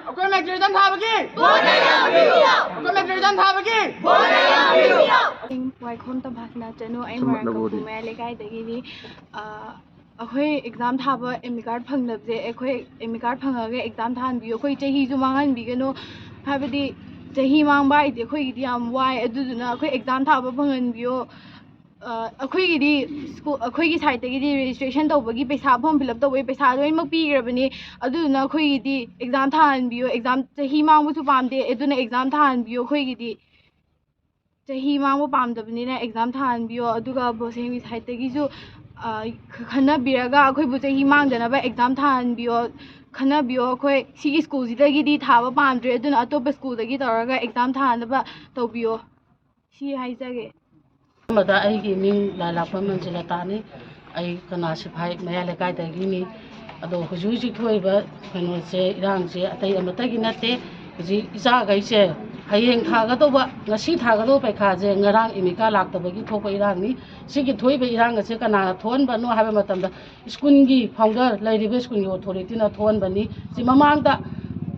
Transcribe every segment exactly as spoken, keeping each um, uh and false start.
ꯑꯩꯈꯣꯏ matric exam ꯊꯥꯕꯒꯤ ꯑꯩꯈꯣꯏ ꯃꯦꯇ꯭ꯔꯤꯛ ꯑꯦꯛꯖꯥꯝ ꯊꯥꯕꯒꯤ ꯋꯥꯏꯈꯣꯝ ꯇꯝꯐꯥꯁꯅꯥ ꯆꯅꯨ꯫ ꯑꯩ ꯃꯣꯏꯔꯥꯡ ꯀꯝꯄꯨ ꯃꯌꯥꯏ ꯂꯩꯀꯥꯏꯗꯒꯤꯅꯤ꯫ ꯑ, ꯑꯩꯈꯣꯏ ꯑꯦꯛꯖꯥꯝ ꯊꯥꯕ ꯑꯦꯗꯃꯤꯠ ꯀꯥꯔꯗ ꯐꯪꯗꯕꯁꯦ ꯑꯩꯈꯣꯏ ꯑꯦꯗꯃꯤꯠ ꯀꯥꯔꯗ ꯐꯪꯉꯒ ꯑꯦꯛꯖꯥꯝ ꯊꯥꯍꯟꯕꯤꯌꯨ꯫ ꯑꯩꯈꯣꯏ ꯆꯍꯤꯁꯨ ꯃꯥꯡꯍꯟꯕꯤꯒꯅꯨ꯫ ꯍꯥꯏꯕꯗꯤ ꯆꯍꯤ ꯃꯥꯡꯕ ꯍꯥꯏꯗꯤ ꯑꯩꯈꯣꯏꯒꯤꯗꯤ ꯌꯥꯝ ꯋꯥꯏ꯫ ꯑꯗꯨꯗꯨꯅ ꯑꯩꯈꯣꯏ ꯑꯦꯛꯖꯥꯝ ꯊꯥꯕ ꯐꯪꯍꯟꯕꯤꯌꯣ꯫ ꯑ, ꯑꯩꯈꯣꯏꯒꯤꯗꯤ ꯁ꯭ꯀꯨ-, ꯑꯩꯈꯣꯏꯒꯤ ꯁꯥꯏꯠꯇꯒꯤꯗꯤ ꯔꯦꯖꯤꯁꯇ꯭ꯔꯦꯁꯟ ꯇꯧꯕꯒꯤ ꯄꯩꯁꯥ, ꯐꯣꯔꯝ ꯐꯤꯜ ꯑꯞ ꯇꯧꯕꯒꯤ ꯄꯩꯁꯥ ꯂꯣꯏꯅꯃꯛ ꯄꯤꯈ꯭ꯔꯕꯅꯤ꯫ ꯑꯗꯨꯗꯨꯅ ꯑꯩꯈꯣꯏꯒꯤꯗꯤ ꯑꯦꯛꯖꯥꯝ ꯊꯥꯍꯟꯕꯤꯌꯣ꯫ ꯑꯦꯛꯖꯥꯝ ꯆꯍꯤ ꯃꯥꯡꯕꯁꯨ ꯄꯥꯝꯗꯦ꯫ ꯑꯗꯨꯅ ꯑꯦꯛꯖꯥꯝ ꯊꯥꯍꯟꯕꯤꯌꯣ꯫ ꯑꯩꯈꯣꯏꯒꯤꯗꯤ ꯆꯍꯤ ꯃꯥꯡꯕ ꯄꯥꯝꯗꯕꯅꯤꯅ ꯑꯦꯛꯖꯥꯝ ꯊꯥꯍꯟꯕꯤꯌꯣ꯫ ꯑꯗꯨꯒ ꯕꯣꯁꯦꯝꯒꯤ ꯁꯥꯏꯠꯇꯒꯤꯁꯨ, ꯑ, ꯈ-, ꯈꯟꯅꯕꯤꯔꯒ ꯑꯩꯈꯣꯏꯕꯨ ꯆꯍꯤ ꯃꯥꯡꯗꯅꯕ ꯑꯦꯛꯖꯥꯝ ꯊꯥꯍꯟꯕꯤꯌꯣ, ꯈꯟꯅꯕꯤꯌꯣ꯫ ꯑꯩꯈꯣꯏ ꯁꯤꯒꯤ ꯁ꯭ꯀꯨꯜꯁꯤꯗꯒꯤꯗꯤ ꯊꯥꯕ ꯄꯥꯝꯗ꯭ꯔꯦ꯫ ꯑꯗꯨꯅ ꯑꯇꯣꯞꯄ ꯁ꯭ꯀꯨꯜꯗꯒꯤ ꯇꯧꯔꯒ ꯑꯦꯛꯖꯥꯝ ꯊꯥꯍꯟꯅꯕ ꯇꯧꯕꯤꯌꯣ꯫ ꯁꯤ ꯍꯥꯏꯖꯒꯦ꯫ ꯑꯍꯥꯟꯕꯗ ꯑꯩꯒꯤ ꯃꯤꯡ ꯂꯥꯏꯂꯥꯛꯄꯝ ꯑꯟꯖꯂꯇꯥꯅꯤ꯫ ꯑꯩ ꯀꯅꯥ ꯁꯤꯐꯥꯏ ꯃꯌꯥꯏ ꯂꯩꯀꯥꯏꯗꯒꯤꯅꯤ꯫ ꯑꯗꯣ ꯍꯧꯖꯤꯛ ꯍꯧꯖꯤꯛ ꯊꯣꯛꯏꯕ ꯀꯩꯅꯣꯁꯦ, ꯏꯔꯥꯡꯁꯦ ꯑꯇꯩ ꯑꯃꯠꯇꯒꯤ ꯅꯠꯇꯦ꯫ ꯍꯧꯖꯤꯛ ꯏꯆꯥꯈꯩꯁꯦ ꯍꯌꯦꯡ ꯊꯥꯒꯗꯧꯕ, ꯉꯁꯤ ꯊꯥꯒꯗꯧꯕ ꯄꯩꯈꯥꯁꯦ ꯉꯔꯥꯡ ꯑꯦꯗꯃꯤꯠ ꯀꯥꯔꯗ ꯂꯥꯛꯇꯕꯒꯤ ꯊꯣꯛꯄ ꯏꯔꯥꯡꯅꯤ꯫ ꯁꯤꯒꯤ ꯊꯣꯛꯏꯕ ꯏꯔꯥꯡ ꯑꯁꯦ ꯀꯅꯥꯅ ꯊꯣꯛꯍꯟꯕꯅꯣ ꯍꯥꯏꯕ ꯃꯇꯝꯗ, ꯁ꯭ꯀꯨꯜꯒꯤ ꯐꯥꯎꯟꯗꯔ, ꯂꯩꯔꯤꯕ ꯁ꯭ꯀꯨꯜꯒꯤ ꯑꯣꯊꯣꯔꯤꯇꯤꯅ ꯊꯣꯛꯍꯟꯕꯅꯤ꯫ ꯁꯤ ꯃꯃꯥꯡꯗ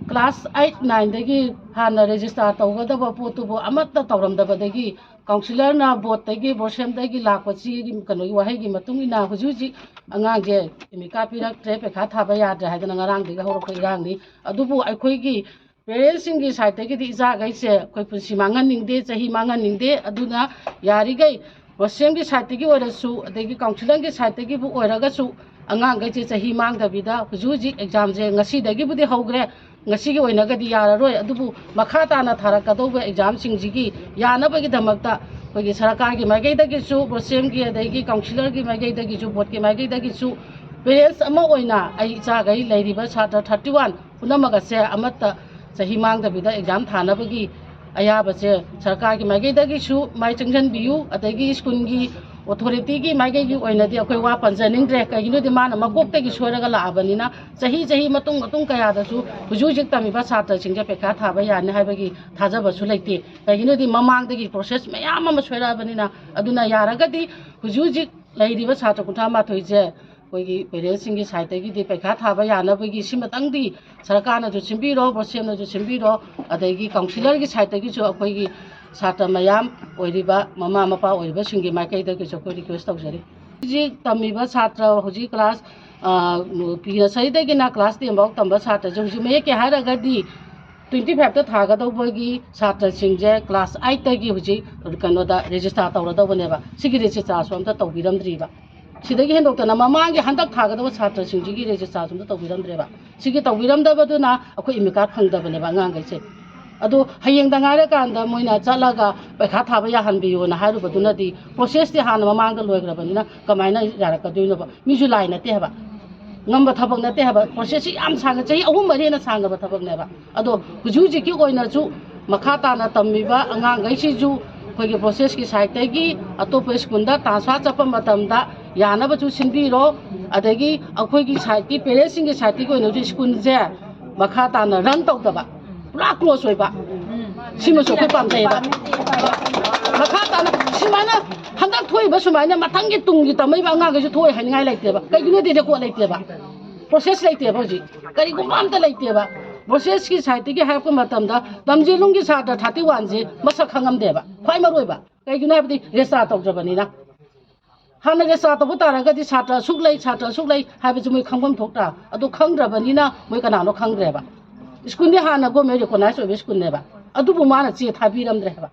ꯀ꯭ꯂꯥꯁ ꯑꯩꯠ ꯅꯥꯏꯟꯗꯒꯤ ꯍꯥꯟꯅ ꯔꯦꯖꯤꯁꯇꯥꯔ ꯇꯧꯒꯗꯕ ꯄꯣꯠꯇꯨꯕꯨ ꯑꯃꯠꯇ ꯇꯧꯔꯝꯗꯕꯗꯒꯤ ꯀꯥꯎꯟꯁꯤꯂꯔꯅ ꯕꯣꯔꯗꯇꯒꯤ, ꯕꯣꯁꯦꯝꯗꯒꯤ ꯂꯥꯛꯄ ꯆꯦꯒꯤ ꯀꯩꯅꯣꯒꯤ ꯋꯥꯍꯩꯒꯤ ꯃꯇꯨꯡ ꯏꯟꯅ ꯍꯧꯖꯤꯛ ꯍꯧꯖꯤꯛ ꯑꯉꯥꯡꯁꯦ ꯑꯦꯗꯃꯤꯠ ꯀꯥꯔꯗ ꯄꯤꯔꯛꯇ꯭ꯔꯦ, ꯄꯩꯈꯥ ꯊꯥꯕ ꯌꯥꯗ꯭ꯔꯦ ꯍꯥꯏꯗꯅ ꯉꯔꯥꯡꯗꯒꯤ ꯍꯧꯔꯛꯄ ꯏꯔꯥꯡꯅꯤ꯫ ꯑꯗꯨꯕꯨ ꯑꯩꯈꯣꯏꯒꯤ ꯄꯦꯔꯦꯟꯁꯁꯤꯡꯒꯤ ꯁꯥꯏꯠꯇꯒꯤꯗꯤ ꯏꯆꯥꯈꯩꯁꯦ ꯑꯩꯈꯣꯏ ꯄꯨꯟꯁꯤ ꯃꯥꯡꯍꯟꯅꯤꯡꯗꯦ, ꯆꯍꯤ ꯃꯥꯡꯍꯟꯅꯤꯡꯗꯦ꯫ ꯑꯗꯨꯅ ꯌꯥꯔꯤꯈꯩ ꯕꯣꯁꯦꯝꯒꯤ ꯁꯥꯏꯠꯇꯒꯤ ꯑꯣꯏꯔꯁꯨ, ꯑꯗꯒꯤ ꯀꯥꯎꯟꯁꯤꯂꯔꯒꯤ ꯁꯥꯏꯠꯇꯒꯤꯕꯨ ꯑꯣꯏꯔꯒꯁꯨ, ꯑꯉꯥꯡꯈꯩꯁꯦ ꯆꯍꯤ ꯃꯥꯡꯗꯕꯤꯗ ꯍꯧꯖꯤꯛ ꯍꯧꯖꯤꯛ ꯑꯦꯛꯖꯥꯝꯁꯦ ꯉꯁꯤꯗꯒꯤꯕꯨꯗꯤ ꯍꯧꯈ꯭ꯔꯦ, ꯉꯁꯤꯒꯤ ꯑꯣꯏꯅꯒꯗꯤ ꯌꯥꯔꯔꯣꯏ꯫ ꯑꯗꯨꯕꯨ ꯃꯈꯥ ꯇꯥꯅ ꯊꯥꯔꯛꯀꯗꯧꯕ ꯑꯦꯛꯖꯥꯝꯁꯤꯡꯁꯤꯒꯤ ꯌꯥꯅꯕꯒꯤꯗꯃꯛꯇ ꯑꯩꯈꯣꯏꯒꯤ ꯁꯔꯀꯥꯔꯒꯤ ꯃꯥꯏꯀꯩꯗꯒꯤꯁꯨ, ꯕꯣꯁꯦꯝꯒꯤ ꯑꯗꯒꯤ ꯀꯥꯎꯟꯁꯤꯂꯔꯒꯤ ꯃꯥꯏꯀꯩꯗꯒꯤꯁꯨ, ꯕꯣꯔꯗꯀꯤ ꯃꯥꯏꯀꯩꯗꯒꯤꯁꯨ ꯄꯦꯔꯦꯟꯁ ꯑꯃ ꯑꯣꯏꯅ ꯑꯩ ꯏꯆꯥꯈꯩ ꯂꯩꯔꯤꯕ ꯁꯥꯇ꯭ꯔ ꯊꯥꯔꯇꯤ ꯋꯥꯟ ꯄꯨꯝꯅꯃꯛ ꯑꯁꯦ ꯑꯃꯠꯇ ꯆꯍꯤ ꯃꯥꯡꯗꯕꯤꯗ ꯑꯦꯛꯖꯥꯝ ꯊꯥꯅꯕꯒꯤ ꯑꯌꯥꯕꯁꯦ ꯁꯔꯀꯥꯔꯒꯤ ꯃꯥꯏꯀꯩꯗꯒꯤꯁꯨ ꯃꯥꯏ ꯆꯪꯁꯤꯟꯕꯤꯌꯨ, ꯑꯗꯒꯤ ꯁ꯭ꯀꯨꯜꯒꯤ ꯑꯣꯊꯣꯔꯤꯇꯤꯒꯤ ꯃꯥꯏꯀꯩꯒꯤ ꯑꯣꯏꯅꯗꯤ ꯑꯩꯈꯣꯏ ꯋꯥ ꯄꯟꯖꯅꯤꯡꯗ꯭ꯔꯦ꯫ ꯀꯩꯒꯤꯅꯣꯗꯤ ꯃꯥꯅ ꯃꯀꯣꯛꯇꯒꯤ ꯁꯣꯏꯔꯒ ꯂꯥꯛꯑꯕꯅꯤꯅ, ꯆꯍꯤ ꯆꯍꯤ ꯃꯇꯨꯡ ꯃꯇꯨꯡ ꯀꯌꯥꯗꯁꯨ ꯍꯧꯖꯤꯛ ꯍꯧꯖꯤꯛ ꯇꯝꯃꯤꯕ ꯁꯥꯇ꯭ꯔꯁꯤꯡꯁꯦ ꯄꯩꯈꯥ ꯊꯥꯕ ꯌꯥꯅꯤ ꯍꯥꯏꯕꯒꯤ ꯊꯥꯖꯕꯁꯨ ꯂꯩꯇꯦ꯫ ꯀꯩꯒꯤꯅꯣꯗꯤ ꯃꯃꯥꯡꯗꯒꯤ ꯄ꯭ꯔꯣꯁꯦꯁ ꯃꯌꯥꯝ ꯑꯃ ꯁꯣꯏꯔꯛꯑꯕꯅꯤꯅ꯫ ꯑꯗꯨꯅ ꯌꯥꯔꯒꯗꯤ ꯍꯧꯖꯤꯛ ꯍꯧꯖꯤꯛ ꯂꯩꯔꯤꯕ ꯁꯥꯇ꯭ꯔ ꯀꯨꯟꯊ꯭ꯔꯥ ꯃꯥꯊꯣꯏꯁꯦ ꯑꯩꯈꯣꯏꯒꯤ ꯄꯦꯔꯦꯟꯁꯁꯤꯡꯒꯤ ꯁꯥꯏꯠꯇꯒꯤꯗꯤ ꯄꯩꯈꯥ ꯊꯥꯕ ꯌꯥꯅꯕꯒꯤ ꯁꯤꯃꯇꯪꯗꯤ ꯁꯔꯀꯥꯔꯅꯁꯨ ꯁꯤꯟꯕꯤꯔꯣ, ꯕꯣꯁꯦꯝꯅꯁꯨ ꯁꯤꯟꯕꯤꯔꯣ, ꯑꯗꯒꯤ ꯀꯥꯎꯟꯁꯤꯂꯔꯒꯤ ꯁꯥꯏꯠꯇꯒꯤꯁꯨ ꯑꯩꯈꯣꯏꯒꯤ ꯁꯥꯇ꯭ꯔ ꯃꯌꯥꯝ ꯑꯣꯏꯔꯤꯕ ꯃꯃꯥ ꯃꯄꯥ ꯑꯣꯏꯔꯤꯕꯁꯤꯡꯒꯤ ꯃꯥꯏꯀꯩꯗꯒꯤꯁꯨ ꯑꯩꯈꯣꯏ ꯔꯤꯀ꯭ꯋꯦꯁ ꯇꯧꯖꯔꯤ꯫ ꯍꯧꯖꯤꯛ ꯇꯝꯃꯤꯕ ꯁꯥꯇ꯭ꯔ ꯍꯧꯖꯤꯛ ꯀ꯭ꯂꯥꯁ, ꯑ, ꯄ꯭ꯔꯤ ꯅꯔꯁꯔꯤꯗꯒꯤꯅ ꯀ꯭ꯂꯥꯁ ꯇꯦꯟ ꯐꯥꯎ ꯇꯝꯕ ꯁꯥꯇ꯭ꯔꯁꯦ ꯍꯧꯖꯤꯛ ꯃꯌꯦꯛꯀꯤ ꯍꯥꯏꯔꯒꯗꯤ ꯇ꯭ꯋꯦꯟꯇꯤ ꯐꯥꯏꯚꯇ ꯊꯥꯒꯗꯧꯕꯒꯤ ꯁꯥꯇ꯭ꯔꯁꯤꯡꯁꯦ ꯀ꯭ꯂꯥꯁ ꯑꯩꯠꯇꯒꯤ ꯍꯧꯖꯤꯛ ꯀꯩꯅꯣꯗ ꯔꯦꯖꯤꯁꯇꯥꯔ ꯇꯧꯔꯗꯧꯕꯅꯦꯕ꯫ ꯁꯤꯒꯤ ꯔꯦꯖꯤꯁꯇꯥꯔꯁꯨ ꯑꯝꯇ ꯇꯧꯕꯤꯔꯝꯗ꯭ꯔꯤꯕ꯫ ꯁꯤꯗꯒꯤ ꯍꯦꯟꯗꯣꯛꯇꯅ ꯃꯃꯥꯡꯒꯤ ꯍꯟꯗꯛ ꯊꯥꯒꯗꯕ ꯁꯥꯇ꯭ꯔꯁꯤꯡꯁꯤꯒꯤ ꯔꯦꯖꯤꯁꯇꯥꯔꯁꯨ ꯑꯝꯇ ꯇꯧꯕꯤꯔꯝꯗ꯭ꯔꯦꯕ꯫ ꯁꯤꯒꯤ ꯇꯧꯕꯤꯔꯝꯗꯕꯗꯨꯅ ꯑꯩꯈꯣꯏ ꯑꯦꯃꯤ ꯀꯥꯔꯗ ꯐꯪꯗꯕꯅꯦꯕ ꯑꯉꯥꯡꯈꯩꯁꯦ꯫ ꯑꯗꯣ ꯍꯌꯦꯡꯗ ꯉꯥꯏꯔꯀꯥꯟꯗ ꯃꯣꯏꯅ ꯆꯠꯂꯒ ꯄꯩꯈꯥ ꯊꯥꯕ ꯌꯥꯍꯟꯕꯤꯌꯣꯅ ꯍꯥꯏꯔꯨꯕꯗꯨꯅꯗꯤ ꯄ꯭ꯔꯣꯁꯦꯁꯇꯤ ꯍꯥꯟꯅ ꯃꯃꯥꯡꯗ ꯂꯣꯏꯈ꯭ꯔꯕꯅꯤꯅ ꯀꯃꯥꯏꯅ ꯌꯥꯔꯛꯀꯗꯣꯏꯅꯣꯕ? ꯃꯤꯁꯨ ꯂꯥꯏ ꯅꯠꯇꯦ ꯍꯥꯏꯕ, ꯉꯝꯕ ꯊꯕꯛ ꯅꯠꯇꯦ ꯍꯥꯏꯕ꯫ ꯄ꯭ꯔꯣꯁꯦꯁꯁꯤ ꯌꯥꯝ ꯁꯥꯡꯅ, ꯆꯍꯤ ꯑꯍꯨꯝ ꯃꯔꯤ ꯍꯦꯟꯅ ꯁꯥꯡꯉꯕ ꯊꯕꯛꯅꯦꯕ꯫ ꯑꯗꯣ ꯍꯧꯖꯤꯛ ꯍꯧꯖꯤꯛꯀꯤ ꯑꯣꯏꯅꯁꯨ ꯃꯈꯥ ꯇꯥꯅ ꯇꯝꯃꯤꯕ ꯑꯉꯥꯡꯈꯩꯁꯤꯁꯨ ꯑꯩꯈꯣꯏꯒꯤ ꯄ꯭ꯔꯣꯁꯦꯁꯀꯤ ꯁꯥꯏꯠꯇꯒꯤ ꯑꯇꯣꯞꯄ ꯁ꯭ꯀꯨꯜꯗ ꯇ꯭ꯔꯥꯟꯁꯐꯔ ꯆꯠꯄ ꯃꯇꯝꯗ ꯌꯥꯅꯕꯁꯨ ꯁꯤꯟꯕꯤꯔꯣ꯫ ꯑꯗꯒꯤ ꯑꯩꯈꯣꯏꯒꯤ ꯁꯥꯏꯠꯀꯤ, ꯄꯦꯔꯦꯟꯁꯁꯤꯡꯒꯤ ꯁꯥꯏꯠꯇꯒꯤ ꯑꯣꯏꯅꯁꯨ ꯁ꯭ꯀꯨꯜꯁꯦ ꯃꯈꯥ ꯇꯥꯅ ꯔꯟ ꯇꯧꯗꯕ, ꯄꯨꯔꯥ ꯀ꯭ꯂꯣꯖ ꯑꯣꯏꯕ, ꯁꯤꯃꯁꯨ ꯑꯩꯈꯣꯏ ꯄꯥꯝꯖꯩꯌꯦꯕ꯫ ꯃꯈꯥ ꯇꯥꯅ ꯁꯨꯃꯥꯏꯅ ꯍꯟꯗꯛ ꯊꯣꯛꯏꯕ ꯁꯨꯃꯥꯏꯅ ꯃꯊꯪꯒꯤ ꯇꯨꯡꯒꯤ ꯇꯝꯃꯛꯏꯕ ꯑꯉꯥꯡꯈꯩꯁꯨ ꯊꯣꯛꯑꯣꯏ ꯍꯥꯏꯅꯤꯡꯉꯥꯏ ꯂꯩꯇꯦꯕ꯫ ꯀꯩꯒꯤꯅꯣꯗꯤ ꯔꯦꯀꯣꯔꯗ ꯂꯩꯇꯦꯕ, ꯄ꯭ꯔꯣꯁꯦꯁ ꯂꯩꯇꯦꯕ꯫ ꯍꯧꯖꯤꯛ ꯀꯔꯤꯒꯨꯝꯕ ꯑꯝꯇ ꯂꯩꯇꯦꯕ꯫ ꯄ꯭ꯔꯣꯁꯦꯁꯀꯤ ꯁꯥꯏꯠꯇꯒꯤ ꯍꯥꯏꯔꯛꯄ ꯃꯇꯝꯗ ꯂꯝꯖꯦꯜꯅꯨꯡꯒꯤ ꯁꯥꯇ꯭ꯔ ꯊꯥꯔꯇꯤ ꯋꯥꯟꯁꯦ ꯃꯁꯛ ꯈꯪꯉꯝꯗꯦꯕ, ꯈ꯭ꯋꯥꯏ ꯃꯔꯨ ꯑꯣꯏꯕ꯫ ꯀꯩꯒꯤꯅꯣ ꯍꯥꯏꯕꯗꯤ ꯔꯦꯖꯤꯁꯇꯥꯔ ꯇꯧꯗ꯭ꯔꯕꯅꯤꯅ꯫ ꯍꯥꯟꯅ ꯔꯦꯖꯤꯁꯇꯥꯔ ꯇꯧꯕ ꯇꯥꯔꯒꯗꯤ ꯁꯥꯇ꯭ꯔ ꯑꯁꯨꯛ ꯂꯩ, ꯁꯥꯇ꯭ꯔ ꯑꯁꯨꯛ ꯂꯩ ꯍꯥꯏꯕꯁꯤ ꯃꯣꯏ ꯈꯪꯐꯝ ꯊꯣꯛꯇ꯭ꯔꯥ? ꯑꯗꯨ ꯈꯪꯗ꯭ꯔꯕꯅꯤꯅ ꯃꯣꯏ ꯀꯅꯥꯅꯣ ꯈꯪꯗ꯭ꯔꯦꯕ꯫ ꯁ꯭ꯀꯨꯜꯗꯤ ꯍꯥꯟꯅ ꯒꯣꯔꯃꯦꯟ ꯔꯤꯀꯣꯛꯅꯥꯏꯁ ꯑꯣꯏꯕ ꯁ꯭ꯀꯨꯜꯅꯦꯕ, ꯑꯗꯨꯕꯨ ꯃꯥꯅ ꯆꯦ ꯊꯥꯕꯤꯔꯝꯗ꯭ꯔꯦ ꯍꯥꯏꯕ꯫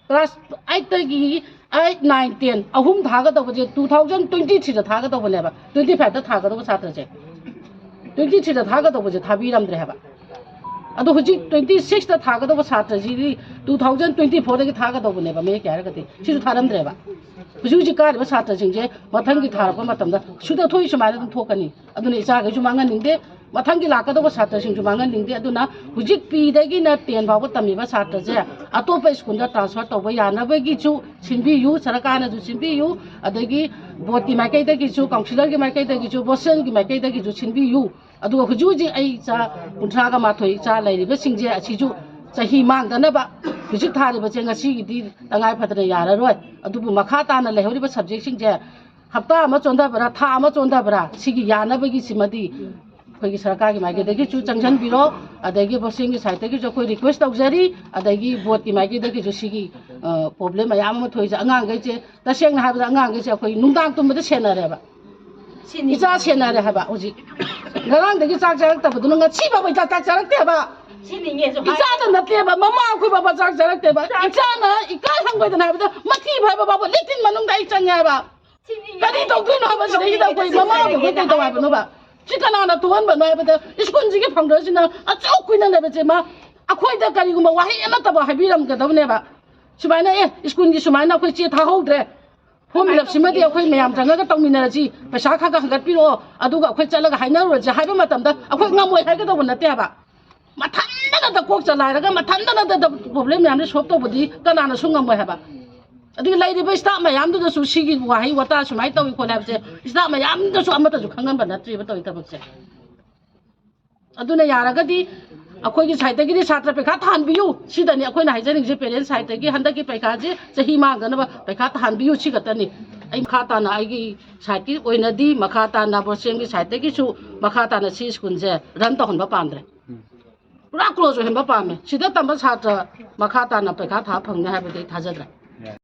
ꯀ꯭ꯂꯥꯁ ꯑꯩꯠꯇꯒꯤ ꯑꯩꯠ, ꯅꯥꯏꯟ, ꯇꯦꯟ ꯑꯍꯨꯝ ꯊꯥꯒꯗꯧꯕꯁꯦ ꯇꯨ ꯊꯥꯎꯖꯟ ꯇ꯭ꯋꯦꯟꯇꯤ ꯊ꯭ꯔꯤꯗ ꯊꯥꯒꯗꯧꯕꯅꯦꯕ, ꯇ꯭ꯋꯦꯟꯇꯤ ꯐꯥꯏꯚꯇ ꯊꯥꯒꯗꯧꯕ ꯁꯥꯇ꯭ꯔꯁꯦ ꯇ꯭ꯋꯦꯟꯇꯤ ꯊ꯭ꯔꯤꯗ ꯊꯥꯒꯗꯧꯕꯁꯦ ꯊꯥꯕꯤꯔꯝꯗ꯭ꯔꯦ ꯍꯥꯏꯕ꯫ ꯑꯗꯣ ꯍꯧꯖꯤꯛ ꯇ꯭ꯋꯦꯟꯇꯤ ꯁꯤꯛꯁꯇ ꯊꯥꯒꯗꯧꯕ ꯁꯥꯇ꯭ꯔꯁꯤꯗꯤ ꯇꯨ ꯊꯥꯎꯖꯟ ꯇ꯭ꯋꯦꯟꯇꯤ ꯐꯣꯔꯗꯒꯤ ꯊꯥꯒꯗꯧꯕꯅꯦꯕ, ꯃꯌꯦꯛꯀꯤ ꯍꯥꯏꯔꯒꯗꯤ꯫ ꯁꯤꯁꯨ ꯊꯥꯔꯝꯗ꯭ꯔꯦꯕ꯫ ꯍꯧꯖꯤꯛ ꯍꯧꯖꯤꯛ ꯀꯥꯔꯤꯕ ꯁꯥꯇ꯭ꯔꯁꯤꯡꯁꯦ ꯃꯊꯪꯒꯤ ꯊꯥꯔꯛꯄ ꯃꯇꯝꯗ ꯁꯨꯗ ꯊꯣꯛꯏ ꯁꯨꯃꯥꯏꯅ ꯑꯗꯨꯝ ꯊꯣꯛꯀꯅꯤ꯫ ꯑꯗꯨꯅ ꯏꯆꯥꯈꯩꯁꯨ ꯃꯥꯡꯍꯟꯅꯤꯡꯗꯦ꯫ ꯃꯊꯪꯒꯤ ꯂꯥꯛꯀꯗꯧꯕ ꯁꯥꯇ꯭ꯔꯁꯤꯡꯁꯨ ꯃꯥꯡꯍꯟꯅꯤꯡꯗꯦ꯫ ꯑꯗꯨꯅ ꯍꯧꯖꯤꯛ ꯄꯤꯗꯒꯤꯅ ꯇꯦꯟ ꯐꯥꯎꯕ ꯇꯝꯃꯤꯕ ꯁꯥꯇ꯭ꯔꯁꯦ ꯑꯇꯣꯞꯄ ꯁ꯭ꯀꯨꯜꯗ ꯇ꯭ꯔꯥꯟꯁꯐꯔ ꯇꯧꯕ ꯌꯥꯅꯕꯒꯤꯁꯨ ꯁꯤꯟꯕꯤꯌꯨ, ꯁꯔꯀꯥꯔꯅꯁꯨ ꯁꯤꯟꯕꯤꯌꯨ, ꯑꯗꯒꯤ ꯕꯣꯔꯗꯀꯤ ꯃꯥꯏꯀꯩꯗꯒꯤꯁꯨ, ꯀꯥꯎꯟꯁꯤꯂꯔꯒꯤ ꯃꯥꯏꯀꯩꯗꯒꯤꯁꯨ, ꯕꯣꯁꯦꯜꯒꯤ ꯃꯥꯏꯀꯩꯗꯒꯤꯁꯨ ꯁꯤꯟꯕꯤꯌꯨ꯫ ꯑꯗꯨꯒ ꯍꯧꯖꯤꯛ ꯍꯧꯖꯤꯛ ꯑꯩ ꯏꯆꯥ ꯀꯨꯟꯊ꯭ꯔꯥꯒ ꯃꯥꯊꯣꯏ ꯏꯆꯥ ꯂꯩꯔꯤꯕꯁꯤꯡꯁꯦ ꯑꯁꯤꯁꯨ ꯆꯍꯤ ꯃꯥꯡꯗꯅꯕ ꯍꯧꯖꯤꯛ ꯊꯥꯔꯤꯕꯁꯦ ꯉꯁꯤꯒꯤꯗꯤ ꯇꯉꯥꯏ ꯐꯗꯅ ꯌꯥꯔꯔꯣꯏ꯫ ꯑꯗꯨꯕꯨ ꯃꯈꯥ ꯇꯥꯅ ꯂꯩꯍꯧꯔꯤꯕ ꯁꯕꯖꯦꯛꯁꯤꯡꯁꯦ ꯍꯞꯇꯥ ꯑꯃ ꯆꯣꯟꯊꯕ꯭ꯔꯥ, ꯊꯥ ꯑꯃ ꯆꯣꯟꯊꯕ꯭ꯔꯥ, ꯁꯤꯒꯤ ꯌꯥꯅꯕꯒꯤ ꯁꯤꯃꯗꯤ ꯑꯩꯈꯣꯏꯒꯤ ꯁꯔꯀꯥꯔꯒꯤ ꯃꯥꯏꯀꯩꯗꯒꯤꯁꯨ ꯆꯪꯁꯤꯟꯕꯤꯔꯣ, ꯑꯗꯒꯤ ꯕꯣꯁꯦꯜꯒꯤ ꯁꯥꯏꯠꯇꯒꯤꯁꯨ ꯑꯩꯈꯣꯏ ꯔꯤꯀ꯭ꯋꯦꯁ ꯇꯧꯖꯔꯤ, ꯑꯗꯒꯤ ꯕꯣꯔꯗꯀꯤ ꯃꯥꯏꯀꯩꯗꯒꯤꯁꯨ ꯁꯤꯒꯤ ꯄ꯭ꯔꯣꯕ꯭ꯂꯦꯝ ꯃꯌꯥꯝ ꯑꯃ ꯊꯣꯛꯏꯁꯦ ꯑꯉꯥꯡꯈꯩꯁꯦ, ꯇꯁꯦꯡꯅ ꯍꯥꯏꯕꯗ ꯑꯉꯥꯡꯈꯩꯁꯦ ꯑꯩꯈꯣꯏ ꯅꯨꯡꯗꯥꯡ ꯇꯨꯝꯕꯗ ꯁꯦꯟꯅꯔꯦꯕ꯫ ꯏꯆꯥ ꯁꯦꯟꯅꯔꯦ ꯍꯥꯏꯕ꯫ ꯍꯧꯖꯤꯛ ꯉꯔꯥꯡꯗꯒꯤ ꯆꯥꯛ ꯆꯥꯔꯛꯇꯕꯗꯨꯅ ꯉꯁꯤ ꯐꯥꯎꯕ ꯏꯆꯥ ꯆꯥꯛ ꯆꯥꯔꯛꯇꯦ ꯍꯥꯏꯕ꯫ ꯏꯆꯥꯗ ꯅꯠꯇꯦꯕ, ꯃꯃꯥ ꯑꯩꯈꯣꯏ ꯐꯥꯎꯕ ꯆꯥꯛ ꯆꯥꯔꯛꯇꯦꯕ꯫ ꯏꯆꯥꯅ ꯏꯀꯥꯏ ꯍꯪꯒꯣꯏꯗꯅ ꯍꯥꯏꯕꯗ ꯃꯊꯤ ꯐꯥꯏꯕ ꯐꯥꯎꯕ ꯂꯦꯇ꯭ꯔꯤꯟ ꯃꯅꯨꯡꯗ ꯑꯩ ꯆꯪꯉꯦ ꯍꯥꯏꯕ꯫ ꯀꯔꯤ ꯇꯧꯗꯣꯏꯅꯣ ꯍꯥꯏꯕ ꯁꯤꯗꯩꯁꯤꯗ ꯑꯩꯈꯣꯏ ꯃꯃꯥ ꯑꯩꯈꯣꯏ ꯀꯩ ꯇꯧ ꯍꯥꯏꯕꯅꯣꯕ? ꯁꯤ ꯀꯅꯥꯅ ꯊꯣꯛꯍꯟꯕꯅꯣ ꯍꯥꯏꯕꯗ ꯁ꯭ꯀꯨꯜꯁꯤꯒꯤ ꯐꯥꯎꯟꯗꯔꯁꯤꯅ ꯑꯁꯨꯛ ꯀꯨꯏꯅ ꯂꯩꯕꯁꯦ ꯃꯥ ꯑꯩꯈꯣꯏꯗ ꯀꯔꯤꯒꯨꯝꯕ ꯋꯥꯍꯩ ꯑꯃꯠꯇꯕꯨ ꯍꯥꯏꯕꯤꯔꯝꯒꯗꯕꯅꯦꯕ꯫ ꯁꯨꯃꯥꯏꯅ, "ꯑꯦ, ꯁ꯭ꯀꯨꯜꯒꯤ ꯁꯨꯃꯥꯏꯅ ꯑꯩꯈꯣꯏ ꯆꯦ ꯊꯥꯍꯧꯗ꯭ꯔꯦ, ꯐꯣꯔꯝ ꯐꯤꯜ ꯑꯞꯁꯤꯃꯗꯤ ꯑꯩꯈꯣꯏ ꯃꯌꯥꯝ ꯆꯪꯉꯒ ꯇꯧꯃꯤꯟꯅꯔꯁꯤ, ꯄꯩꯁꯥ ꯈꯔ ꯈꯔ ꯍꯟꯒꯠꯄꯤꯔꯛꯑꯣ, ꯑꯗꯨꯒ ꯑꯩꯈꯣꯏ ꯆꯠꯂꯒ ꯍꯥꯏꯅꯔꯨꯔꯁꯤ" ꯍꯥꯏꯕ ꯃꯇꯝꯗ ꯑꯩꯈꯣꯏ ꯉꯝꯃꯣꯏ ꯍꯥꯏꯒꯗꯧꯕ ꯅꯠꯇꯦ ꯍꯥꯏꯕ꯫ ꯃꯊꯟꯗꯅꯗ ꯀꯣꯛ ꯆꯂꯥꯏꯔꯒ ꯃꯊꯟꯗꯅꯗ ꯄ꯭ꯔꯣꯕ꯭ꯂꯦꯝ ꯃꯌꯥꯝꯁꯦ ꯁꯣꯜꯕ ꯇꯧꯕꯗꯤ ꯀꯅꯥꯅꯁꯨ ꯉꯝꯃꯣꯏ ꯍꯥꯏꯕ꯫ ꯑꯗꯒꯤ ꯂꯩꯔꯤꯕ ꯁ꯭ꯇꯥꯐ ꯃꯌꯥꯝꯗꯨꯗꯁꯨ ꯁꯤꯒꯤ ꯋꯥꯍꯩ ꯋꯥꯇꯥ ꯁꯨꯃꯥꯏꯅ ꯇꯧꯏ ꯈꯣꯠꯂꯦ ꯍꯥꯏꯕꯁꯦ ꯁ꯭ꯇꯥꯐ ꯃꯌꯥꯝꯗꯁꯨ ꯑꯃꯠꯇꯁꯨ ꯈꯪꯍꯟꯕ ꯅꯠꯇ꯭ꯔꯤꯕ ꯇꯧꯔꯤ ꯊꯕꯛꯁꯦ꯫ ꯑꯗꯨꯅ ꯌꯥꯔꯒꯗꯤ ꯑꯩꯈꯣꯏꯒꯤ ꯁꯥꯏꯠꯇꯒꯤꯗꯤ ꯁꯥꯇ꯭ꯔ ꯄꯩꯈꯥ ꯊꯥꯍꯟꯕꯤꯌꯨ, ꯁꯤꯗꯅꯤ ꯑꯩꯈꯣꯏꯅ ꯍꯥꯏꯖꯅꯤꯡꯉꯤꯁꯦ꯫ ꯄꯦꯔꯦꯟꯁ ꯁꯥꯏꯠꯇꯒꯤ ꯍꯟꯗꯛꯀꯤ ꯄꯩꯈꯥꯁꯦ ꯆꯍꯤ ꯃꯥꯡꯗꯅꯕ ꯄꯩꯈꯥ ꯊꯥꯍꯟꯕꯤꯌꯨ, ꯁꯤ ꯈꯛꯇꯅꯤ꯫ ꯑꯩ ꯃꯈꯥ ꯇꯥꯅ ꯑꯩꯒꯤ ꯁꯥꯏꯠꯀꯤ ꯑꯣꯏꯅꯗꯤ ꯃꯈꯥ ꯇꯥꯅ ꯕꯣꯁꯦꯝꯒꯤ ꯁꯥꯏꯠꯇꯒꯤꯁꯨ ꯃꯈꯥ ꯇꯥꯅ ꯁꯤ ꯁ꯭ꯀꯨꯜꯁꯦ ꯔꯟ ꯇꯧꯍꯟꯕ ꯄꯥꯝꯗ꯭ꯔꯦ꯫ ꯄꯨꯔꯥ ꯀ꯭ꯂꯣꯖ ꯑꯣꯏꯍꯟꯕ ꯄꯥꯝꯃꯦ꯫ ꯁꯤꯗ ꯇꯝꯕ ꯁꯥꯇ꯭ꯔ ꯃꯈꯥ ꯇꯥꯅ ꯄꯩꯈꯥ ꯊꯥ ꯐꯪꯅꯤ ꯍꯥꯏꯕꯗꯤ ꯑꯩ ꯊꯥꯖꯗ꯭ꯔꯦ꯫